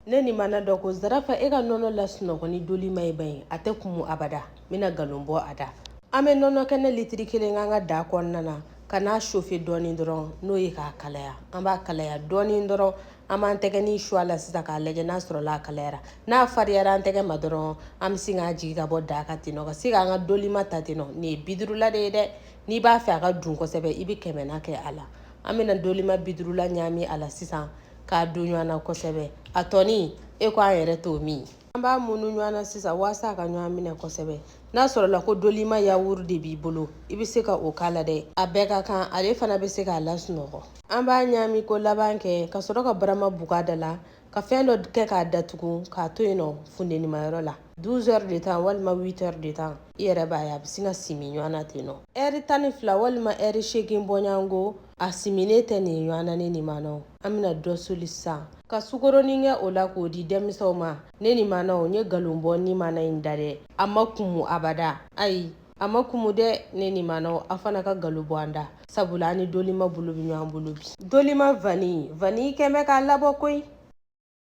Ne ni mana dɔ ko Zarafa, e ka nɔnɔ lasunɔgɔ ni dolima ye ban ye, a tɛ kumu abada. N bɛna nkalon bɔ a da. An bɛ nɔnɔ kɛnɛ litiri 1 k'an ka da kɔnɔna na ka n'a chauffer dɔɔni dɔrɔn, n'o ye k'a kalaya. An b'a kalaya dɔɔni dɔrɔn. An b'an tɛgɛ ni su a la sisan k'a lajɛ n'a sɔrɔla a kalayara. N'a fariyara an tɛgɛ ma dɔrɔn, an bɛ sin k'a jigin ka bɔ da kan ten nɔ, ka se k'an ka dolima ta ten nɔ. Nin ye 50la de ye dɛ. N'i b'a fɛ a ka dun kosɛbɛ, i bɛ 100na kɛ a la. An bɛna dolima 50la ɲaami a la sisan k'a don ɲɔgɔn na kosɛbɛ. A tɔni e ko an yɛrɛ t'o min. An b'a munu ɲɔgɔn na sisan walasa a ka ɲɔgɔn minɛ kosɛbɛ. N'a sɔrɔla ko dolima yawuru de b'i bolo, i bɛ se ka o k'a la dɛ. A bɛɛ ka kan, ale fana bɛ se k'a lasunɔgɔ. An b'a ɲaami ko laban kɛ ka sɔrɔ ka barama bugu a da la, ka fɛn dɔ kɛ k'a datugu, k'a to yen nɔ funtenima yɔrɔ la 12 heures de temps walima 8 heures de temps. I yɛrɛ b'a ye, a bɛ sin ka simi ɲɔgɔn na ten nɔ. Ɛri 12 walima ɛri 8 bɔɲɔgɔnko, a siminen tɛ nin ɲɔgɔn na. Ne ni manaw, an bɛna dɔ soli sisan ka sukoronin kɛ o la k'o di denmisɛnw ma. Ne ni manaw, n ye nkalon bɔ ni mana in da dɛ, a ma kumu abada. Ayi, a ma kumu dɛ. Ne ni manaw, a fana ka nkalon bɔ an da, sabula an ni dolima bolo bɛ ɲɔgɔn bolo bi. Dolima vanille, vanille kɛn bɛ k'a labɔ koyi.